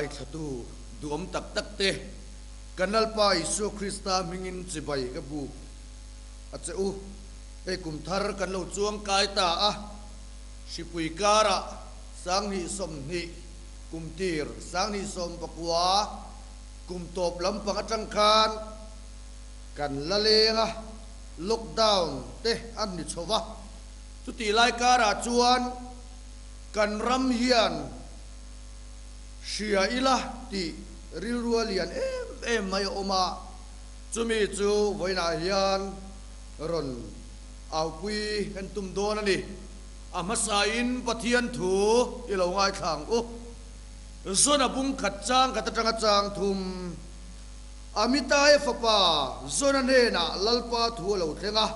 Ngaithlatu duhawm tak tak te, kan Lalpa Isua Krista hmingin chibai ka buk a che u. Hei kum thar kan lo chuang kai ta a, hripui karah 2020 kum tir 2019 kum tawp lampang atang khan kan la leng a, lockdown te an ni chho va. Chutih lai karah chuan kan ram hian hria ila tih rilru a lian em em mai a awm a, chumi chu vawiinah hian rawn aupui kan tum dawn a ni. A hmasain Pathian thu i lo ngaithla ang u. Zona bung khat chang khat atanga chang thum. Amitai fapa Zona hnenah Lalpa thu a lo thleng a,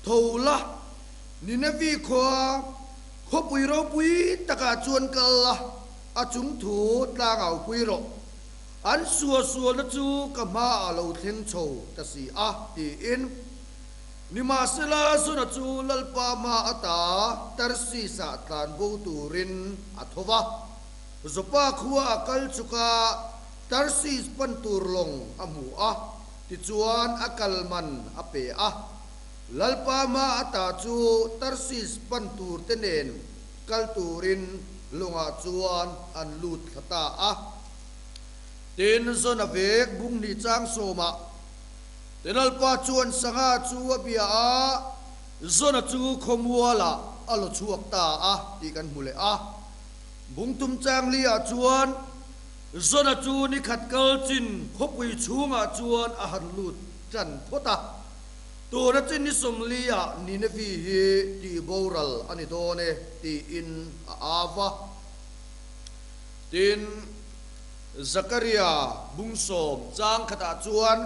Tho la, Ninevi khua khawpui ropui takah chuan kal la, a chung thu tlang aupui rawh. An suahsualna chu ka hmaah lo thleng chho ta si a, tiin. Nimahsela, Zona chu Lalpa hma ata Tarsis-ah tlan bo turin a tho va. Joppa khua a kal chuk a, Tarsis pan tur lawng a hmu a, tichuan a kal man a pe a. Lalpa hma ata chu Tarsis pan tur te nen kal turin lawngah chuan an lut thla ta a. Tin, Zona vek bung hnih chang sawmah te Lalpa chuan sangha chu a bia a, Zona chu khawmualah a law chhuak ta a tih kan hmu leh a. Bung tum chang liah chuan Zona chu ni khat kal chin khawpui chhungah chuan a han lut tan phawt a. Tuna chin ni 40 ah Ninevi hi tih boral a ni dawn e tiin a au a. Tin, Zakaria bung 10 chang khatah chuan,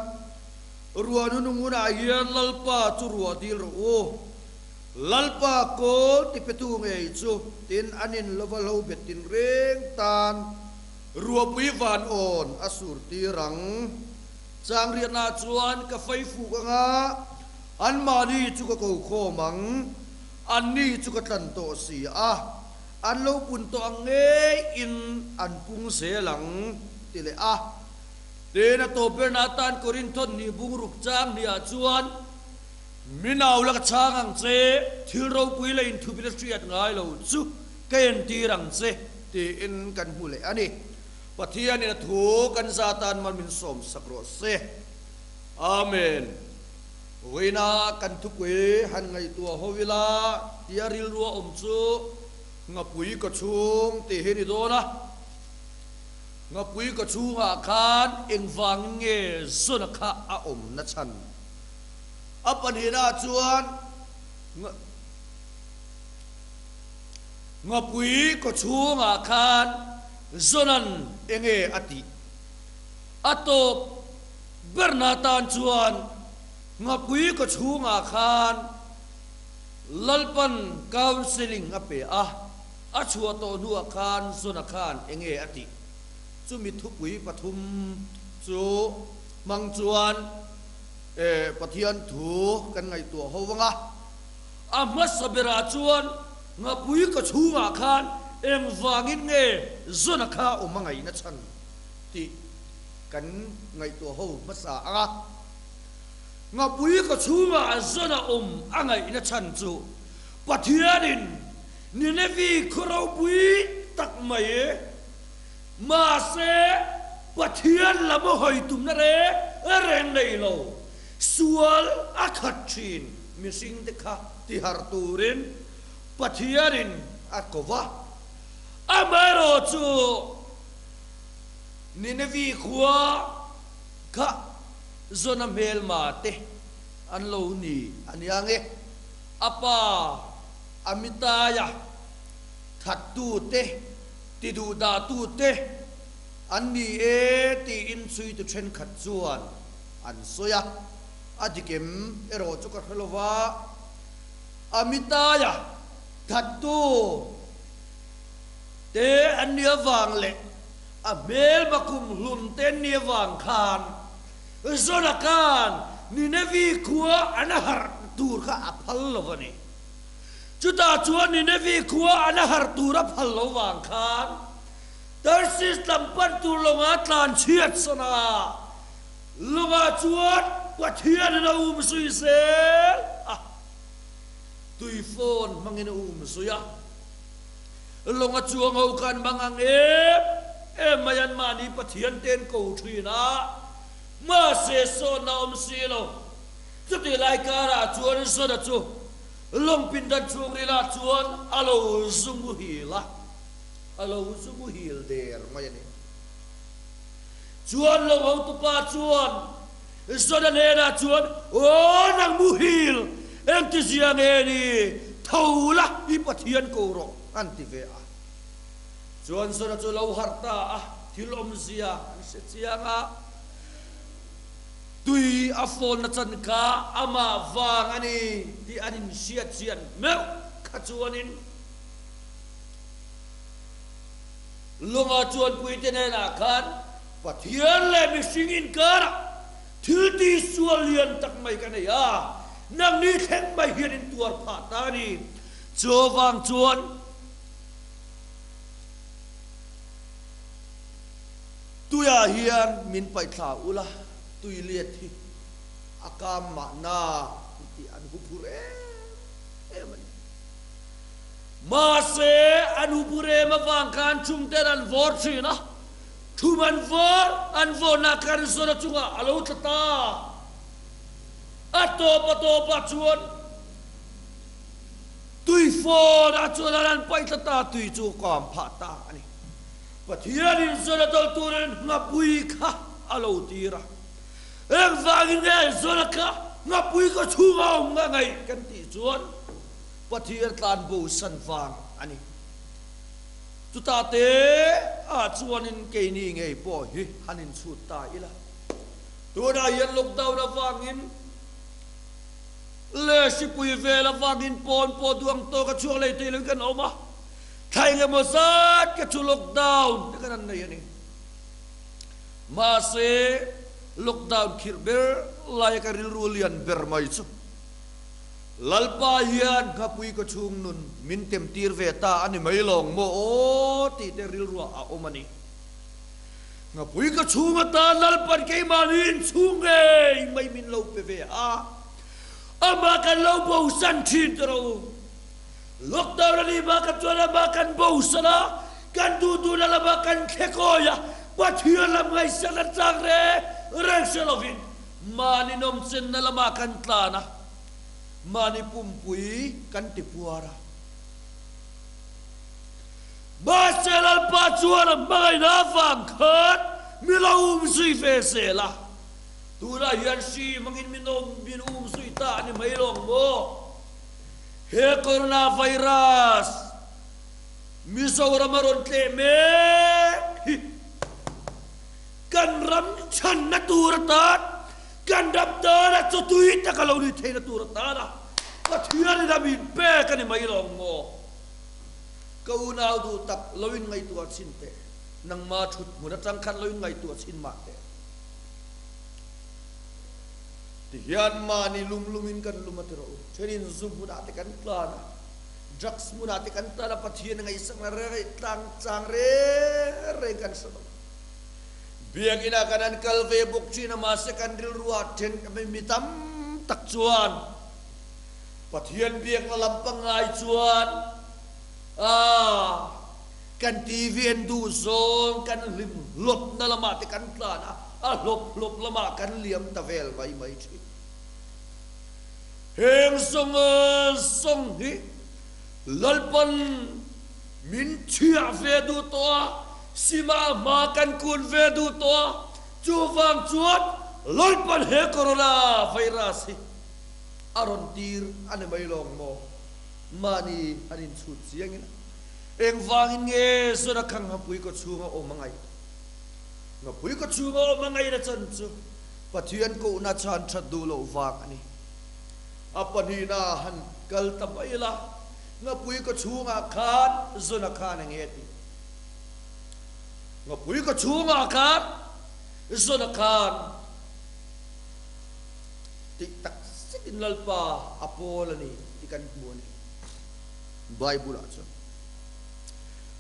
Ruah hnunung hunah hian Lalpa chu ruah dil rawh u. Lalpa kawl ti petu ngei chu tin an in lova lo bet tin reng tan ruahpui van awn a sur tir ang. Chang riatnaah chuan ka fei fuk ang a, anmahni chu ka ko khawm ang, anni chu ka tlan tawh si a, an lo pun tawh ang ngeiin an pung zel ang, ti leh a. Tin, a tawp berna atan Korinthon hnih bung ruk chang hniah chuan, Mi nau la ka chhang ang che, thil ropui leh inthupin a hriat ngai lo chu ka entir ang che, tiin kan hmu leh a ni. Pathianin a thu kan za tan man min sawmsak rawh se. Amen. Vawiina kan thupui han ngaihtuah ho ila tia rilru a awm chu Ngapui ka chhung tih hi ni dawn a. Ngapui ka chhungah khan engvangin nge Zona kha a awm na chhan? A pahnihnaah chuan Ngapui ka chhungah khan Zonan enge a tih? A tawp berna tan chuan Ngapui ka chhungah khan Lalpan counselling a pe a, a chhuah tawh hnuah khan Zona khan enge a tih? Chumi thupui pathum chu hmang chuan Pathian thu kan ngaihtuah ho vang a. A hmasa berah chuan Ngapui ka chhungah khan engvangin nge Zona kha awm a ngaihna chhan tih kan ngaihtuah ho hmasa ang a. Ngapui ka chhungah Zona awm a ngaihna chhan chu Pathianin Ninevi khaw ropui tak mai e. Mahse, Pathian lam a hawi tumna reng reng nei lo, sual a khat thin mihringte kha tiharh turin Pathianin a ko va. Amaherawhchu, Ninevi khua kha Jona hmelma te an lo ni a nia nge? A pa Amitaia thattute, tiduhdahtute an ni e tiin chhuitu thenkhat chuan an sawi a. A dik em erawh chu ka hre lo va. Amitaia thattu te an nih avang leh a hmelma kumhlun te an nih avang khan Zona khan Ninevi khua an harh tur kha a phal lo a ni. Chutah chuan Ninevi khua an harh tur a phal lo vang khan Tarsis lam pan tur lawngah tlan chhiat san a, lawngah chuan Pathianin a um zui zel a, tui phone hmangin a um zui a. Lawnga chuang ho khan mang ang em em mai an mahni Pathian te an ko thin a, mahse sawnna awm si lo. Chutih lai karah chuan Zona chu lawng pindan chhungrilah chuan a lo zu muhil a, a lo zu muhil der mai a ni. Chuan lawng hotupa chuan Zona hnenah chuan, Aw nang muhil, engtizia nge ni? Tho la, i Pathian ko rawh, an ti ve a. Chuan Zona chu lo harh ta a, thil awmzia an hre chiang a. Tui a fawnna chan kha amah vang a ni tih an inhriat chian meuh kha chuanin Lunga chuanpuite hnenah khan Pathian leh mihring inkarah thil tihsual lian tak mai ka nei a, nangni thleng mai hian in tuar phah ta a ni. Chuvang chuan tuiah hian min paihthla ula, tui let hi a kam mahna tih an huphur em em a ni. Mahse, an huphur em avang khan chhungten an vawr thin a. Thum an vawr, an vawrna khan Zona chungah a lo tla ta. A tawp a tawpah chuan tui fawnah chuan an an paih tla ta, tui chu kam phah ta a ni. Pathianin Zona dawlh turin nghapui kha a lo tir a. Engvangin nge Zona kha nghapui ka chhunga awm nga ngaih kan tih chuan Pathian tlanbo san vang a ni. Chutah te ah chuanin keini ngei pawh hi han inchhut ta ila. Tunah hian lockdown avangin leh hripui vel avangin pawn pawh duang tawk a chhuak lei thei loin kan awm a, thla engemaw zat ka chu lockdown te kan han nei a ni. Mahse, lockdown khirh ber laia ka rilru lian ber mai chu Lalpa hian nghapui ka chhung nun min tem tir ve ta a ni mai lawng maw aw tih te rilruah a awm a ni. Nghapui ka chhung atan Lalpan keimahni inchhung ngei mai min lo pe ve a, amah kan lo bosan thin ta ro. Lockdown a nih bakah chuan amah kan bosan a, kan duh duhna lamah kan thlekawi a, Pathian lam ngaihsak a chak reng reng hre lovin Mahni nawmchenna lamah kan tlan a, mahni pumpui kan ti puar a. Mahse Lalpa chuan a hmangaihna avang khan mi lo um zui ve zel a, tunah hian hri hmangin min awm min um zui ta a ni mai lawng maw? He coronavirus Mizoram a rawn tleh mek hi. Kan ram chhanna tur atan, kan ram tana chaw tui tak a lo ni theihna tur atana Pathianin a min pek a ni mai lawng maw? Ka unau duh tak lo in ngaihtuah chhin teh, nangma thut hmun atang khan lo in ngaihtuah chhin mah teh. Tihian mahni lum lumin kan lum a ti rawh u, thenin zu hmunah te kan tlan a, drugs hmunah te kan tlan a, Pathian ngaihsakna reng tlang chang reng reng kan hre lo. Biakinn ah kan han kal ve bawk thin a, mahse kan rilru ah then mi tam tak chuan Pathian biakna lam pangngai chuan ah kan TV en duh zawng kan hlim hlawpna lamah te kan tlan a, a hlawp hlawp lamah kan liam ta vel mai mai thin. Heng zawng zawng hi Lalpan Min chhiah ve duh tawh a, Sima hma kan kun ve duh tawh a, chuvang chuan Lalpan he Corona virus hi a rawn tir a ni mai lawng maw? Mahni an inchhut chiang ila, engvangin nge Zona kha Nghapui kaw chhunga awm a ngaih? Nghapui kaw chhunga awm a ngaihna chan chu Pathian kohna chhan that duh loh vang a ni. A pahnihna han kal ta mai ila. Ngapui ka chhungah khan Zona khan eng nge tih? Ngapui ka chhungah khan Zona khan tih tak zetin Lalpa a pawl a ni tih kan hmu a ni Bible-ah chuan.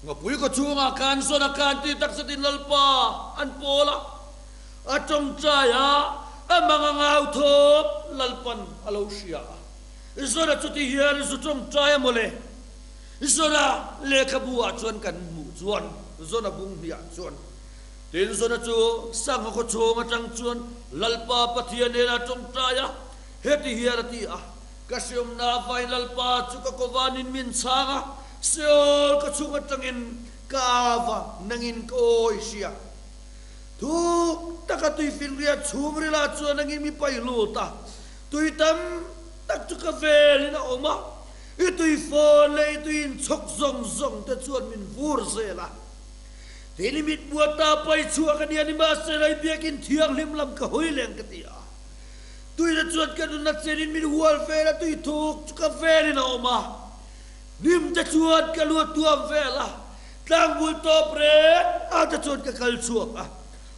Ngapui kaw chhungah khan zawn a khan tih tak zetin Lalpa an pawl a, a tawngtai a, a mang a ngau thawm Lalpan a lo hria a. Zawna chuti hian zu tawngtai a mawle. Zawna lehkhabu ah chuan kan hmuh chuan Zawna bung hniah chuan tin Zawna chu sangha khaw chhung atang chuan Lalpa Pathian hnenah tawngtai a, heti hian a ti a, Ka hriamna vain Lalpa chu ka kawvanin min chhang a, Seol ka chhung atangin ka ava nangin ka awi hria. Thuk taka tuifinriat chhungrila chuan nangin mi pai lut a, tui tam tak chu ka velin a awm a, i tui fawn leh i tui inchhawk zawng zawng te chuan min vur zel a. Tin i mithmu ata pai chhuak a nia nimahsela i biakin thianghlim lam ka hawi leng ka ti a. Tuina chuan ka nunna chenin min hual vel a, tui thuk chu ka velin a awm a. Hnim te chuan ka lu a tuam vel a, tlangbul tawp reng ah te chuan ka kal chhuak a.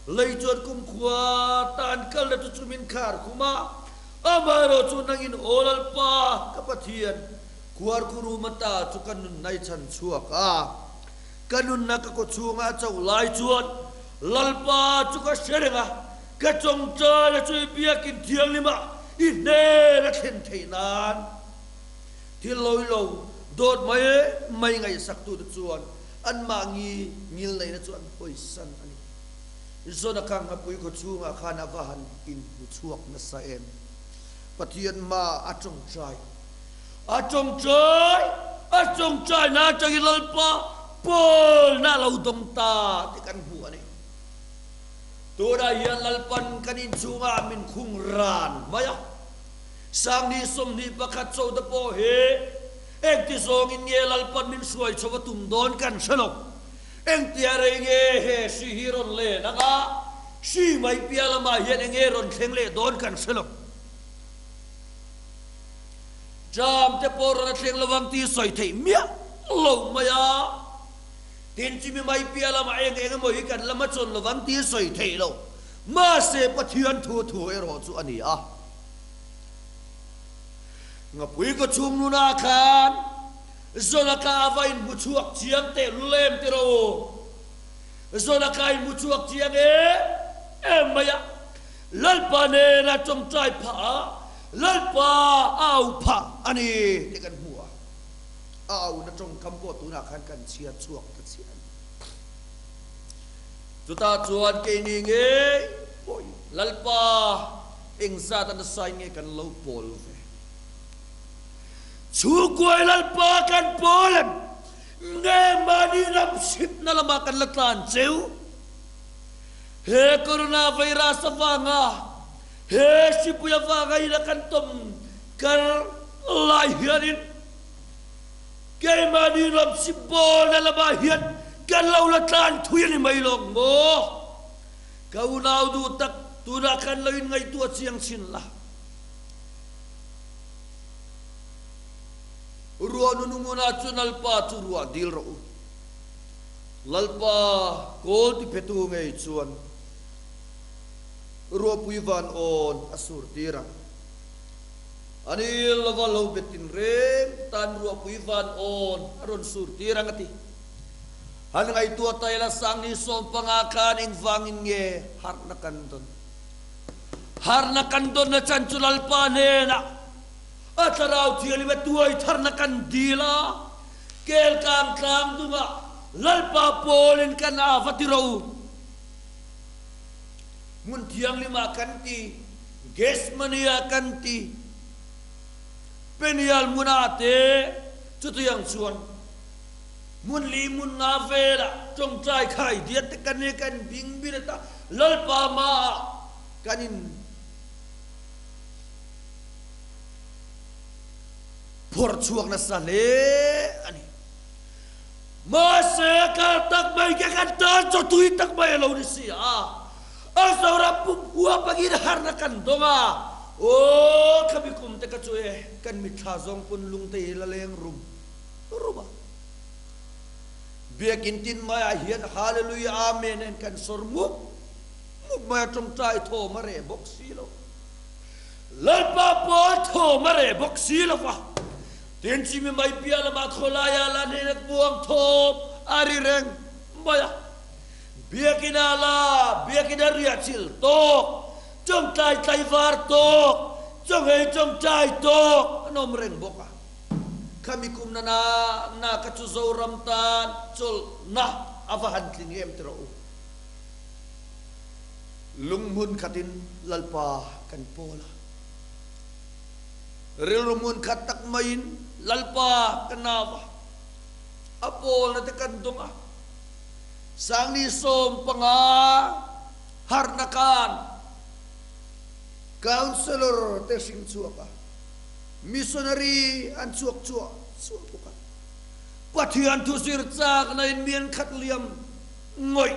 Lei chuan kumkhua tan kalna chu chu min khar khum a, amaherawh chu nangin aw Lalpa ka Pathian, khuar khurum ata chu ka nunna i chhan chhuak a. Ka nunna ka kawchhunga a chauh lai chuan Lalpa chu ka hre reng a, Ka chawngchai a chu i biakin thianghlimah i hnen a thlen theih nan thil lawi lo dawt mai mai ngaihsaktute chuan anmahni ngilneihna chu an hawisan a ni. Zona kha nghapui khaw chhungah khan a va han inhmu chhuak nasa em? Pathian hma a tawngtai a tawngtai a tawngtaina atangin Lalpa pawlna a lo dawng ta tih kan hmu a ni. Tunah hian Lalpan kan inchhungah min khung ran mai a, Sangni 21 chauhte pawh hi engti zawngin nge Lalpan min hruai chho a tum dawn kan hre lo. Engtia rei nge he hri hi rawn len ang a, hri mai piah lamah hian enge rawn thleng leh dawn kan hre lo. Ṭam te pawh rawn a thleng lo ang tih sawi theih miah lo mai a. Tin, chumi mai piah lamah eng eng emaw hi kan la hmachhawn lo vang tih sawi theih lo. Mahse, Pathian thu thu erawh chu a ni a. Ngapui kaw chhung nunah khan Zona kha a va inhmu chhuak chiang teh lem ti rawh u. Zona kha a inhmu chhuak chiang em em mai a. Lalpa nena tawngtai phah a, Lalpa a au phah a ni tih kan hmu a. A auna tawngkam pawh tunah khan kan chhiar chhuak ta chiah a ni. Chutah chuan keini ngei pawhin Lalpa engzat a nasain nge kan lo pawl ve? Chhungkuai Lalpa kan pawl em? Nge mahni ram hripna lamah kan la tlan cheu? He coronavirus avanga he hripui avanga ina kan tawm kar lai hianin Keimahni ram sipawlna lamah hian kan lo la tlan thui a ni mai lawng maw? Ka unau duh tak, tunah khan lo inngaihtuah chiang chin la. Ruah nun ngunah chuan Lalpa chu ruah dil rawh u. Lalpa kawl tiphetu ngei chuan ruahpui van awn a sur tir ang. A ni lova lo bet tinreng tan ruahpui van awn a rawn sur tir ang a ti. Han ngaihtuah ta ila Sangni 15 khan engvangin nge harhna kan dawn? Harhna kan dawnna chan chu Lalpa hnenah a thlarau thianghlim a tuai tharna kan dil a, Kelkang tlang dungah Lalpa pawlin kan a va ti ro. Hmun thianghlimah kan ti. Gethsemane-ah kan ti, Peniel hmunah te chutiang chuan hmun li hmun nga velah tawngtai khai diat te kan nei kan bing bir ta Lalpa hmaah kan in phawrh chhuak nasa hle a ni. Mahse kal tak mai ke kan tan chaw tui tak mai a lo ni si a. A Zoram pum huap angin harna kan dawng a, aw khami kum te ka chu e, kan mitthla zawng pawn lung te hi la leng rum rum a. Biakin tin maiah hian Hallelujah Amen en kan sawr mup mup mai a, tawngtai thawm a reh bawk si lo. Lalpa pawl thawm a reh bawk si lo va, tin chimi mai piah lamah khawlaiah la hnenah buang thawm a ri reng mai a. Biakin ah la biakin a riah chilh tawk, chawngtlai tlaivar tawk, chawnghei chawngtlai tawk an awm reng bawk a. Khami kum na na na kha chu Zoram tan chawlhna a va han tling em ti rawh u. Lunghmun khatin Lalpa kan pawl a. Rilru hmun khat tak maiin Lalpa ka nau a, a pawlna te kan dawng a. Sangni 15 harhna khan Councillor te hring chhuak a, Missionary an chhuak chuah chuah bawk a. Pathian thu zir chakna in mi an khat liam ngawih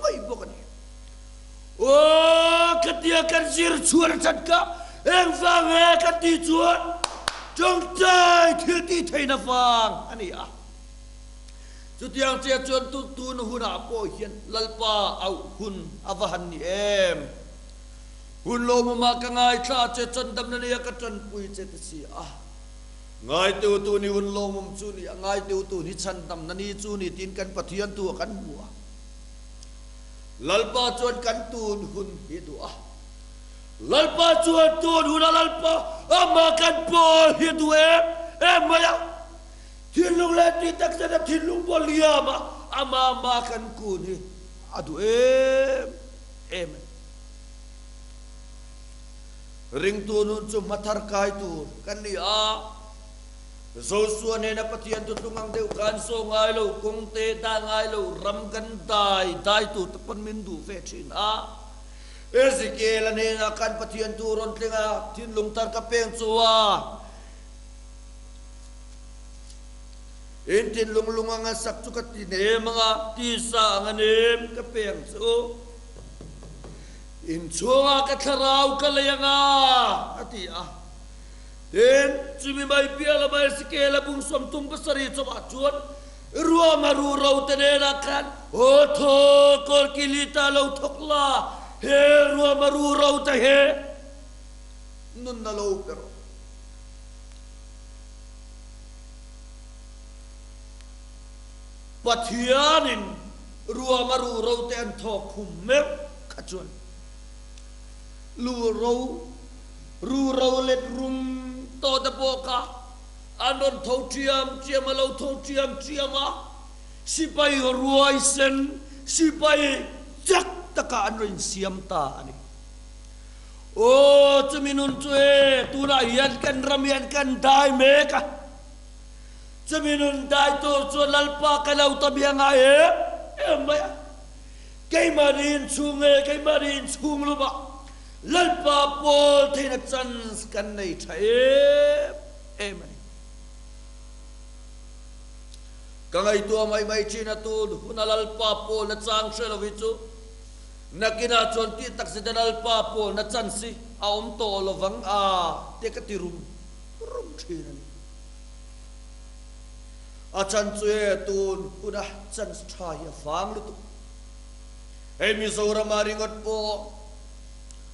ngawih bawk a ni. Aw, khatia kan zir chhuan a that kha engvang nge kan tih chuan tawngtai thil tih theihna vang a ni a. Chutiang chiah chuan tu tun hunah pawh hian Lalpa auh hun a va han ni em? Hun lawmawmah ka ngaithla che, chandamna neia ka tanpui che ti si a. Ngaiteutu ni hun lawmawm chu ni a, ngaiteutu ni chhandamna ni chu ni tiin kan Pathian tu a kan hmu a. Lalpa chuan kan tun hun hi a duh a. Lalpa chuan tun huna Lalpa amah kan pawl hi a duh em em mai a. Thinlung leh tih tak zeta thinlung pawh liam a, amah mah kan kun hi a duh em em a ni. Ringtu nun chu hmathar kai tur kan ni a. Joshua nena Pathian chu tlung ang deuh khan saw ngai lo, kawng te dah ngai lo, ram kan dai dai tur te pawn min duh ve thin a. Ezekiel-a hnenah khan Pathian chu rawn thleng a, thinlung thar ka peng chu a. In thinlung lung anga sak chu ka ti nem anga, tisa anga nem ka peng chu. Inchhungah ka thlarau ka lei anga, a ti a. Tin, chumi mai piah lama Ezekiel-a bung 37 chawmah chuan ruama ru ro te nenah khan, Aw thaw, kawlki lita lo thawk la, he ruama ru ro te hi nunna lo pe rawh. Pathianin ruama ru ro te an thawk khum meuh kha chuan lu ro Ru ro let rum tawh te pawh kha an rawn tho ṭiam ṭiam a, lo tho ṭiam ṭiam a, sipai ruai sen, sipai chak taka an rawn insiam ta a ni. Aw, chumi nun chu e, tunah hian kan ram hian kan dai mek a, chumi nun dai tur chuan Lalpa ka lo ta bia ngai em em mai a, keimahni inchhung e, keimahni inchhung lumah, Lalpa pawl theihna chance kan nei tha em em a ni. Ka ngaihtuah mai mai thin a tun huna Lalpa pawlna chang hre lo hi chu nakinah chuan tih tak zeta Lalpa pawlna chance hi a awm tawh lo vang a te ka ti rum rum thin a ni. A chan chu e tun huna chance tha hi a vang lutuk. Hei Mizorama ringawt pawh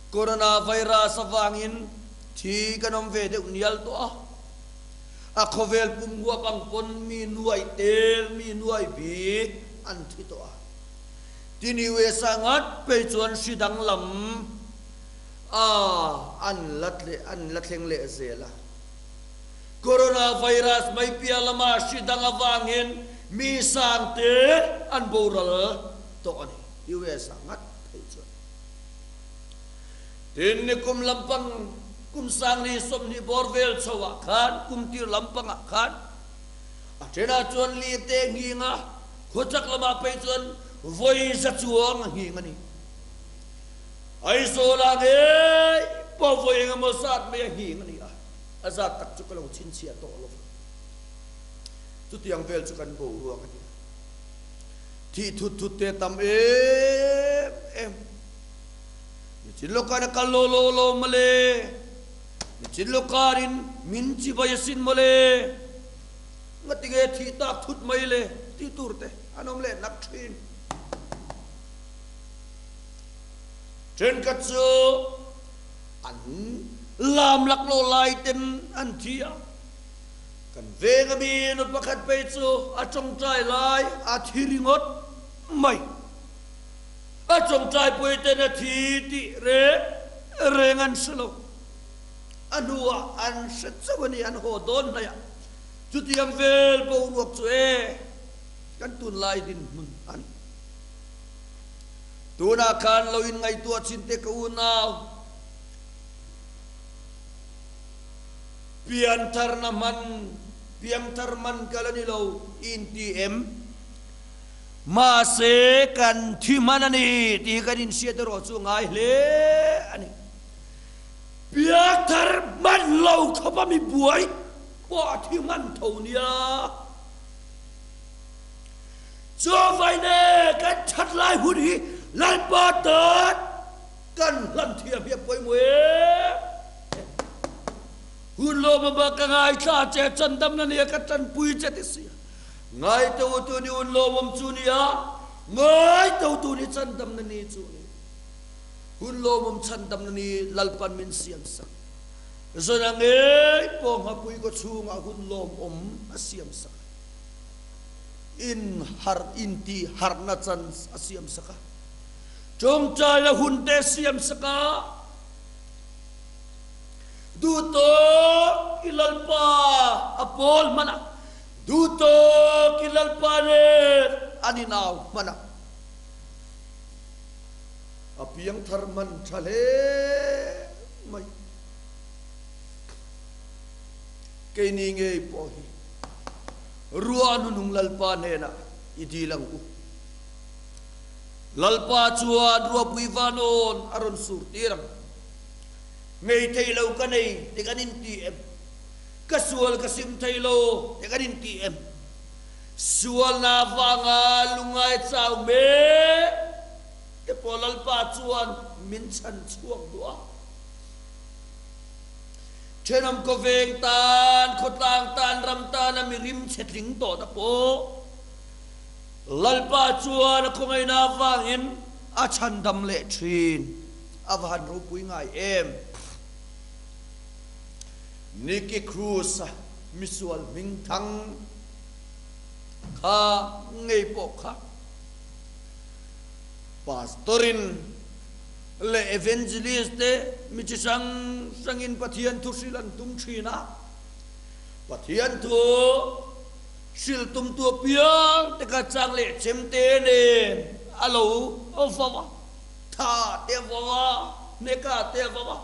Corona virus avangin thi kan awm ve deuh nial tawh a, a khawvel pum huap ang pawn mi nuai tel, mi nuai bik an thi tawh a. Tin USA ngat phei chuan hri danglam a an la an la thleng leh zel a. Corona virus mai piah lama hri dang avangin mi sangte an boral tawh a ni, US ah ngat phei chuan. Tin, nikum lampang kum 2020 bawr vel chho ah khan, kum tir lampang ah khan a thenah chuan li te nghing a, khawchak lamah phei chuan vawi za chuang a nghing a ni. Aizawl ah ngei pawh vawi engemaw zat mai a nghing a ni a, a zat tak chu ka lo chhinchhiah tawh lo va. Chutiang vel chu kan boruak a ni a. Thih thut thut te tam em em. Nichin lawkah a kal law law lo mawle. Nichin lawkarin min chibai asin mawle. Ngatinge thih tak thut mai le tih tur te an awm leh nak thin. Thenkhat chu an lam laklawh lai ten an thi a. Kan veng a mi nu pakhat phei chu a tawngtai lai a thi ringawt mai. A tawngtai pui ten a thi tih reng reng an hre lo. A hnuah an hre chauh a ni, an haw dawn hnaih a. Chutiang vel boruak chu e kan tunlai dinhmun a ni. Tunah khan lo inngaihtuah chin te ka unau. Piantharna hman, piangthar hman ka la ni lo i inti em? Mahse, kan thi hman a ni tih hi kan inhriat erawh chu ngai hle a ni. Piangthar hman lo khawpa mi buai pawh a thi hman tho nia. Chuavaine kan that lai hun hi Lalpa tan kan hlan thiam hi a pawimawh em? Hun lawmawm ka ngaithla che, chandamna nia ka tanpui che ti sia. Ngaito tu ni hun lawmawm chu nia, ngaito tu ni chandamna ni chu ni. Hun lawmawm chandamna ni Lalpan min siam sak. Zana ngei pawh nghapui kaw chhungah hun lawmawm a siam sak a. In harh in tih harhna chance a siam sak a. Tawngtaina hun te siam sak a. Duhtawk i Lalpa a pawl hman a, duhtawk i Lalpa nen an inau hman a. A piangthar hman tha hle mai. Keini ngei pawh hi ruah hnunung Lalpa hnenah i dil ang u. Lalpa chuan ruahpui vanawn a rawn sur tir ang. Ngei thei lo ka nei ti kan inti em? Ka sual ka sim thei lo ti kan inti em? Sualna avanga lungngai chau mek te pawh Lalpa chuan min chhan chhuak duh a. Thenawm khawveng tan, khawtlang tan, ram tana mi rim chhe tling tawh ta pawh Lalpa chuan a khawngaihna avangin a chhandam leh thin. A va han ropui ngai em? Nicky Cruz a misual hming thang kha ngei pawh kha Pastor in leh Evangelist te mi chi hrang hrang in Pathian thu hrilh an tum thin a, Pathian thu hrilh tum tu apiang te kha chang leh chem te nen a lo vau a. Tha te a vawng a, hneka te a vawng a,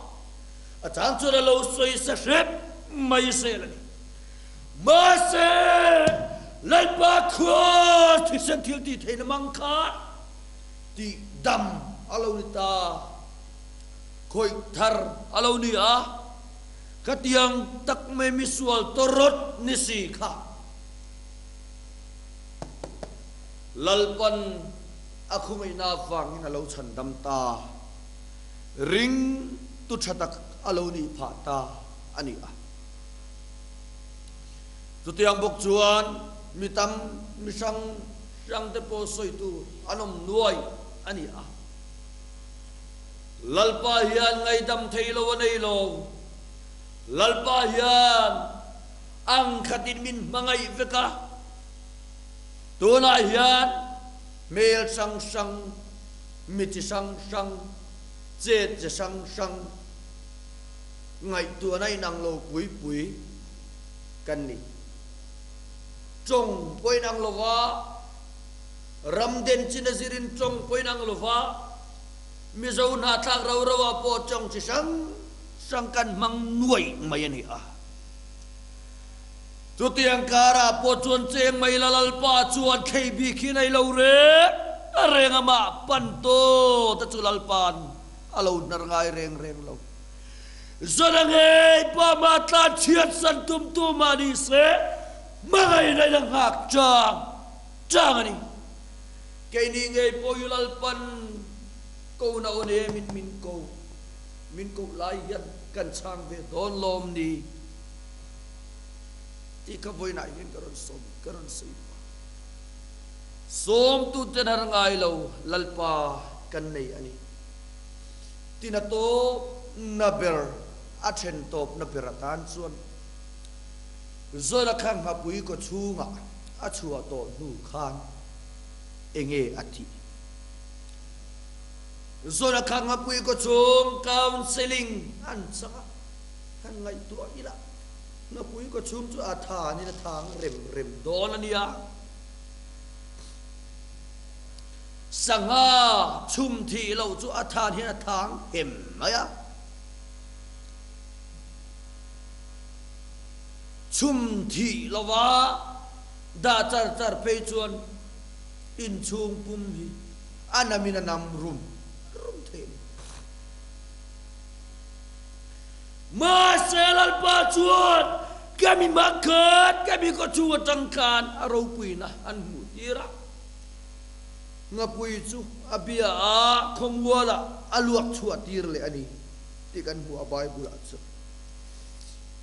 a chang chuan a lo sawi sa hrep mai zel a ni. Mahse, Lalpa khuan thisen thil tih theihna mang khan tih dam a lo ni ta, khawih thar a lo ni a, khatiang tak mai misual tawrawt ni si kha Lalpan A khawngaihna avangin a lo chhandam ta, ring tu tha tak a lo nih phah ta a ni a. Chutiang bawk chuan mi tam, mi hrang hrang te pawh sawi tur an awm nuai a ni a. Lalpa hian ngaidam thei lo a nei lo. Lalpa hian ang khatin min hmangaih vek a. Tunah hian hmel hrang hrang, mi chi hrang hrang, chet chi hrang hrang ngaihtuahna inang lo pui pui kan ni. Tawng pawh inang lo va, ram den chin a zirin tawng pawh inang lo va, Mizo hnahthlak ro ro ah pawh tawng chi hrang hrang kan hmang nuai mai a ni a. Chutiang karah pawh chuan cheng mai la Lalpa chuan thlei bik hi nei lo reng reng amah pan tawt a chu Lalpa'n a lo hnar ngai reng reng lo. Zana ngei pa mah tlan chhiat san tum tu mah ni se hmangaihna in a nghak chang chang a ni. Keini ngei pawh hi Lalpa'n ko na awn em in min ko min koh lai hian kan chhang ve dawn lawm ni? Tih kha vawiinah hian ka rawn sawm, ka rawn sawi duh a. Sawmtute har ngai lo Lalpa kan nei a ni. Tina tawpna ber, a then tawpna ber atan chuan. Zona kha nghapui kaw chhungah a chhuah tawh hnu khan enge a tih? Zona kha nghapui kaw chhung counselling an chang a, han ngaihtuah ila nghapui kaw chhung chu a thanin a thang rem rem dawn a nia. Sangha chhum thih loh chu a than hian a thang hem mai a. Chhum thih lova dah char char phei chuan inchhung pum hi a namin a nam rum rum thei a ni. Mahse Lalpa chuan ka mi hmakhat, ka mi kawchhung atang khan a ropuina an hmuh tir a. Ngapui chu a bia a, khawmualah a luak chhuah tir leh a ni tih kan hmu a Bible-ah chuan.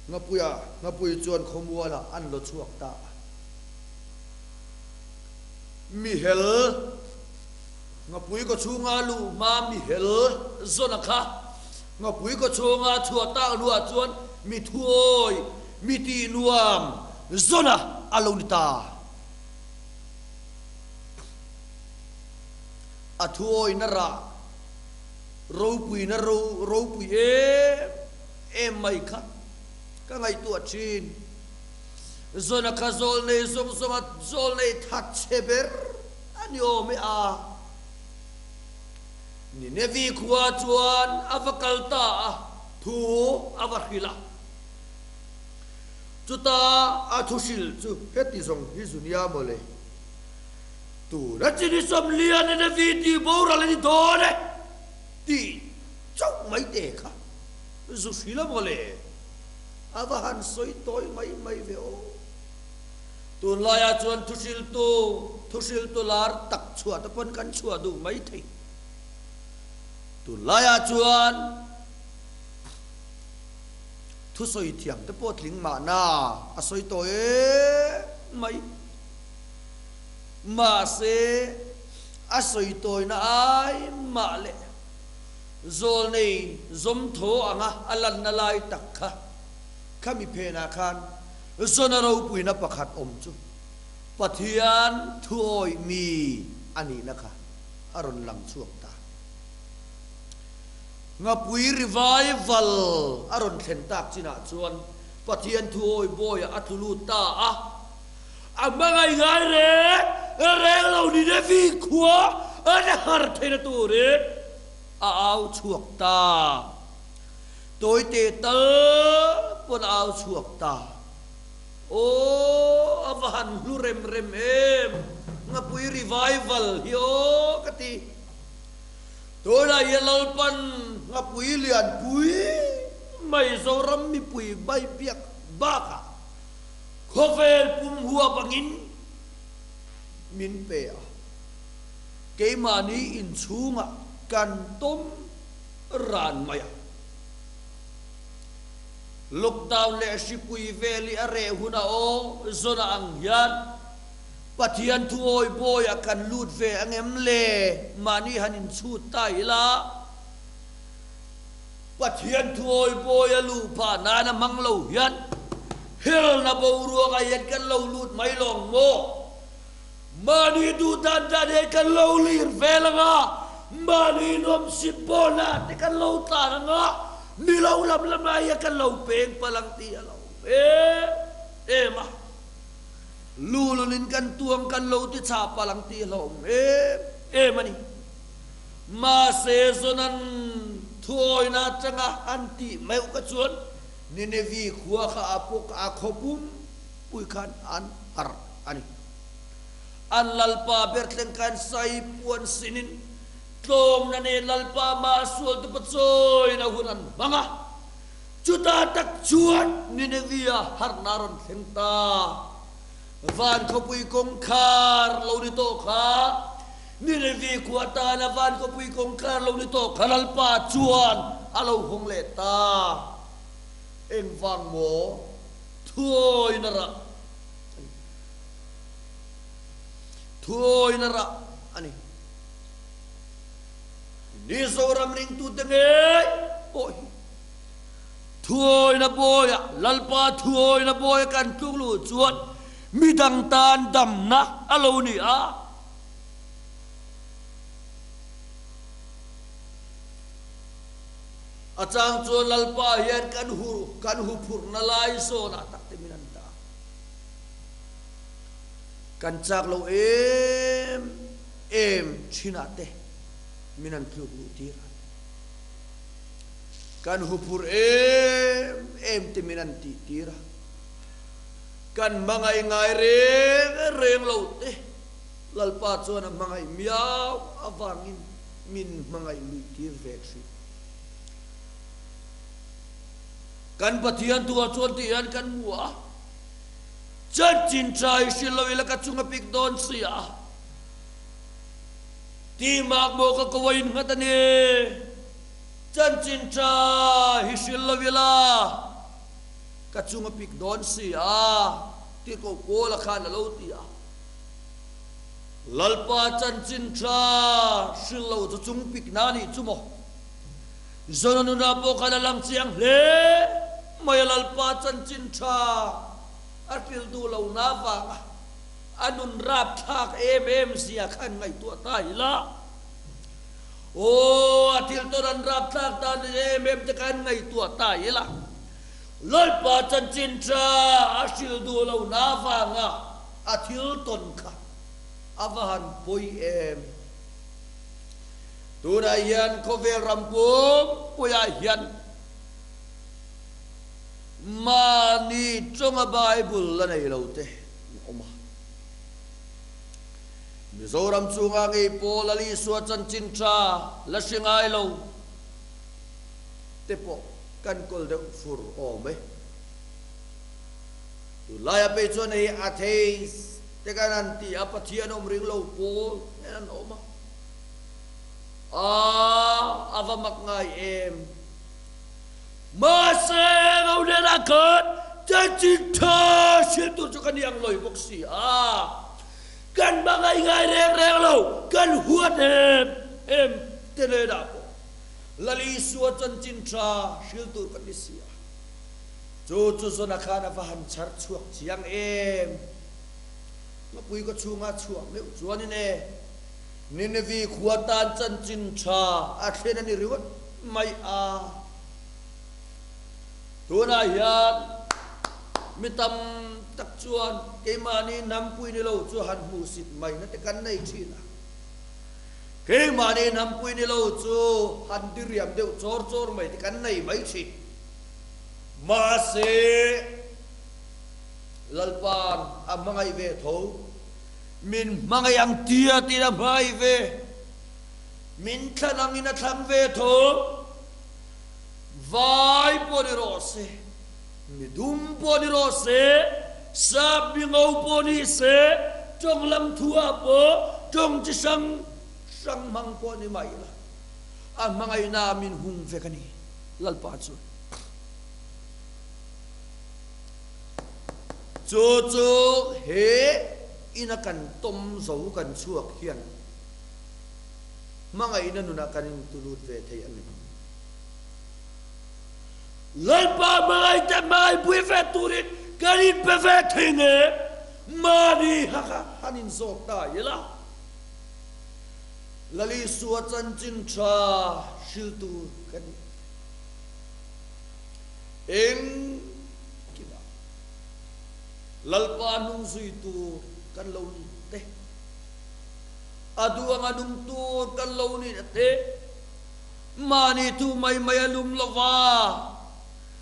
Ngapuia, Ngapui chuan khawmualah an lo chhuak ta a. Mihel, Ngapui kaw chhunga luh hma Mihel zawna kha Ngapui kaw chhunga chhuah tak hnuah chuan mi thuawi, mi tih nuam zawna a lo ni ta. A thuawina rah ropuina ro ropui em em mai kha ka ngaihtuah thin. Zawna kha zawl nei zawng zawnga zawl nei that chhe ber a ni awm e a. Ninevi khua chuan a va kal ta a, thu a va hrilh a. Chuta a thu hrilh chu heti zawng hi zu nia mawle. Tuna chini sawmlian Ninevi tih boral a ni dawn e tih chauh mai te kha. Zu hril a maw le? A va han sawi tawi mai mai ve aw. Tunlaiah chuan thuhriltu, thuhriltu lar tak chhuah te pawn kan chhuah duh mai thei. Tunlaiah chuan thusawi thiam te pawh tling mahna a sawi tawi em mai. Mahse, a sawi tawina ai mah le. Zawlnei zawmthaw anga a lanna lai tak kha khami phenah khan zawna ropuina pakhat awm chu Pathian thuawih mi a nihna kha a rawn lang chhuak ta. Ngapui revival a rawn thlen tak chinah chuan Pathian thuawih bawiah a tlu lut ta a, a hmangaih ngai reng reng lo ni Nevi khua an har theihna turin A au chhuak ta. Tawite tal pawn a au chhuak ta. Aw, a va han hlu rem rem em! Ngapui revival hi aw ka ti. Tunah hian Lalpan Ngapui Lianpui mai Zoram mipui bai biak bakah khawvel pum huap angin min pe a. Keimahni inchhungah kan tawm ran mai a. Lockdown leh hripui vel hi a reh hunah aw zawna ang hian Pathian thuawi bawiah kan lut ve ang em le? Mahni han inchhut ta ila Pathian thuawi bawia luh phah nana hmang lo hian helna boruakah hian kan lo lut mai lawng maw? Mahni duh dan dan hian kan lo lir vel ang a, mahni nuamsip bawlna te kan lo tlan ang a, ni lo lam lam lai hian kan lo peng palh ang tih a lo awm em em a. Lulun in kan tuang kan lo ti chah palh ang tih a lo awm em em a ni. Mahse Zonan thuawina atanga an tih meuh kha chuan Ninevi khua kha a pawk a khawpum pui khan an harh a ni. An Lalpa ber thleng khan sai puan sinin tlawmna nen Lalpa mah sual te pachawiin a hun an hmang a. Chutah tak chuan Nineveh-a harhna a rawn thleng ta. Van khawpui kawngkhar lo ni tawh kha, Nineveh khua tana van khawpui kawngkhar lo ni tawh kha Lalpa chuan a lo hawng leh ta. Engvang maw? Thuawina rah a ni. Thuawina rah a ni. Mizoram ringtute ngei pawh hi. Thuawina bawia, Lalpa thuawina bawia kan tluk luh chuan midang tan damna a lo ni a. A chang chuan Lalpa hian kan hu kan huphurhna lai zawnah tak te min an dah a. Kan chak lo em em thinah te min an tluk luh tir a. Kan huphurh em em te min an tih tir a. Kan hmangaih ngai reng reng lo te Lalpa chuan a hmangaih miau avangin min hmangaih luih tir ve thin. Kan Pathian tuah chuan tih hian kan hmu a, Chanchin tha i hrilh lo ila ka chung a pik dawn si a, tih mak maw ka ko a innghat a ni. Chanchin tha hi hrilh lo ila ka chung a pik dawn si a, tih ko Paula khan a lo ti a. Lalpa chanchin tha hrilh lo chu chung pik na nih chu maw? Zona nunah pawh khan a lang chiang hle mai a, Lalpa chanchin tha a hrilh duh lo na vanga a nun rapthlak em em zia khan ngaihtuah ta ila. Aw, a thil tawn an rapthlak dan em em te khan ngaihtuah ta ila. Lalpa chanchin tha a hrilh duh lo na vanga A thil tawn kha a va han pawi em? Tunah hian khawvel ram pumpuiah hian mahni chawnga Bible la nei lo te an awm a. Mizoram chhunga ngei pawh Lal Isua chanchin tha la hre ngai lo te pawh kan kawl deuh fur awm e. Tunlaia phei chuan hei atheist te khan an ti a, Pathian awm ring lo pawl hian an awm a. Aaa, a va mak ngai em? Mahse, ngo nenah khan chanchin tha hrilh tur chu ka ni ang lawi bawk si a. Kan hmangaih ngai reng reng lo, kan huat em em te nenah pawh Lal Isua chanchin tha hrilh tur kan ni si a. Chu chu zawn a khan a va han chhar chhuak chiang em! Ngapui ka chhunga chhuah meuh chuanin e, Ninevi khua tan chanchin tha a thlen a ni ringawt mai a. Tunah hian mi tam tak chuan keimahni hnampui ni lo chu han hmuhsit mai na te kan nei thin a. Keimahni hnampui ni lo chu han diriam deuh chawr chawr mai te kan nei mai thin. Mahse, Lalpa'n a hmangaih ve tho. Min hmangaih ang tia tiin a hmangaih ve. Min thlan angin a thlang ve tho. Vai pawh ni rawh se, mi dum pawh ni rawh se, sap mi ngo pawh ni se, tawng lam thuah pawh tawng chi hrang hrang hmang pawh ni mai la, a hmangaihna min hung vek a ni. Lalpa chuan chu chu he ina kan tawm zo kan chhuak hian hmangaihna nunah kan intulut ve thei a ngem? Lalpa hmangaihte hmangaihpui ve turin kan inpe ve thei ngem? Mahni haka han inzawt ta ila. Lalisua chanchin tha hriltu ka ni. Eng kimah Lalpa hnung zui tur kan lo ni te, a duh anga nung tur kan lo ni na te, mahni thu mai mai a lum lova,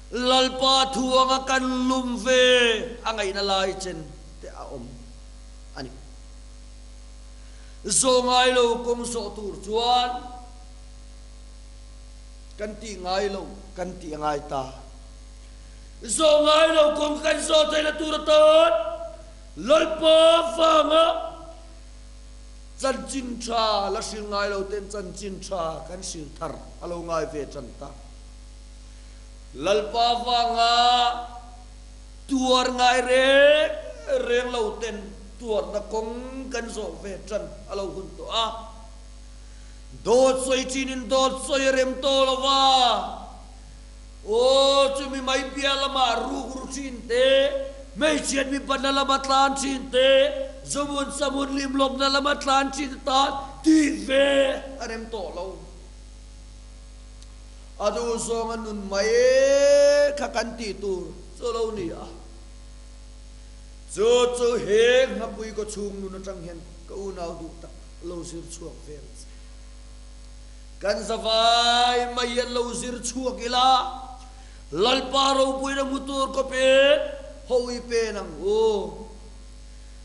Lalpa thu anga kan lum ve a ngaihna lai chen te a awm a ni. Zawh ngai lo kawng zawh tur chuan kan tih ngai lo kan tih a ngai ta. Zawh ngai lo kawng kan zawh theihna tur atan Lalpa vanga chanchin tha la hril ngai lo ten chanchin tha kan hril thar a lo ngai ve tan ta. Lalpa vanga tuar ngai reng reng lo ten Tuarna kawng kan zawh ve tan a lo hun tawh a, dawt sawi chinin dawt sawi a rem tawh lo va. Aw, chumi mai piah lamah ruk ru thin te, hmeichhiat mipatna lama tlan thin te, zawmun samun limlawmna lama tlan thin te tan tih ve a rem tawh lo. A duh zawnga nun mai kha kan tih tur chu a lo ni a. Chu chu he nghapui kaw chhung nun atang hian ka unau duh tak lo zir chhuak ve ang che. Kan zavai mai hian lo zir chhuak ila, Lalpa ropuina hmu tur kawpin hawi pen ang u.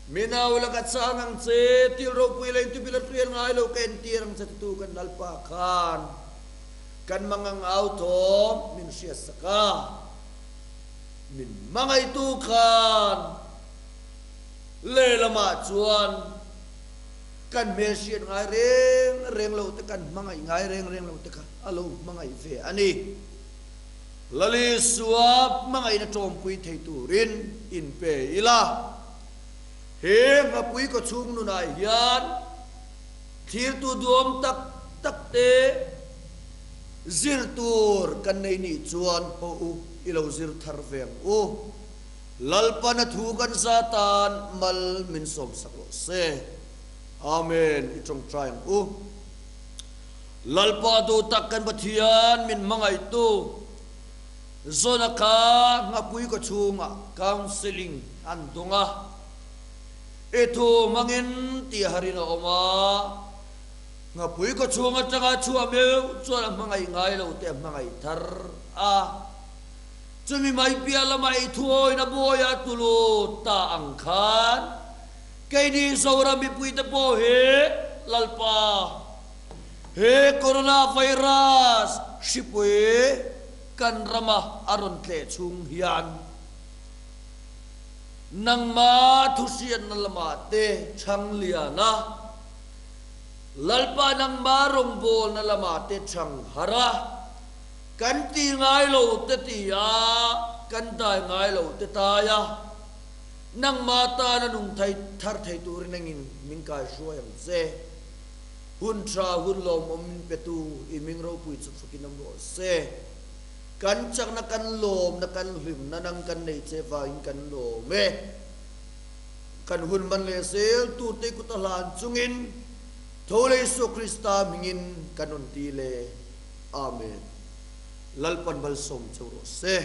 Mi nau la ka chang ang che, thil ropui leh intubil a hriat ngai lo ka entir ang che titu kan Lalpa khan kan mangang au thawm min hriatsak a, min hmangaihtu khan lehlamah chuan Kan hmelhriat ngai reng reng lo te, kan hmangaih ngai reng reng lo te kha a lo hmangaih ve a ni. Lalisua hmangaihna tawmpui thei turin inpe ila. He nghapui kawchhung nunah hian thlirtu duam tak tak te zir tur kan nei nih chuan haw u i lo zir thar ve ang u. Lalpana thu kan za tan mal min sawmsak rawh se. Amen i tawngtai ang u. Lalpa duh tak kan Pathian min hmangaihtu Zona kha nghapui kaw chhungah counselling an dawng a, i thu hmangin tih harin a awm a, nghapui kaw chhung atanga chhuah meuh chuan a hmangaih ngai lo te a hmangaih thar a. Chumi mai piah lama ei thuawina buaia tulu ta ang khan keini Zoram mipuite pawh hi Lalpa he Corona Virus hripui kan rama a rawn tleh chhung hian nangma thuhriatna lamah te chhang lian a, Lalpa nangma rawngbawlna lamah te chhang harh a. Kan ti ngai lo te ti a, kan dai ngai lo te tai a, nangmah tana nung thei thar thei turin engin min kai hruai ang che. Hun tha hun lawmawm min petu i ming ropui chu fakin awm rawh se. Kan chakna kan lawmna kan hlimna nang kan nei che vangin kan lawm e. Kan hun man leh zel turte kut a hlan chungin tho leh Isua Krista hmingin kan rawn ti le. Amen. Lalpan malsawm cheu rawh se.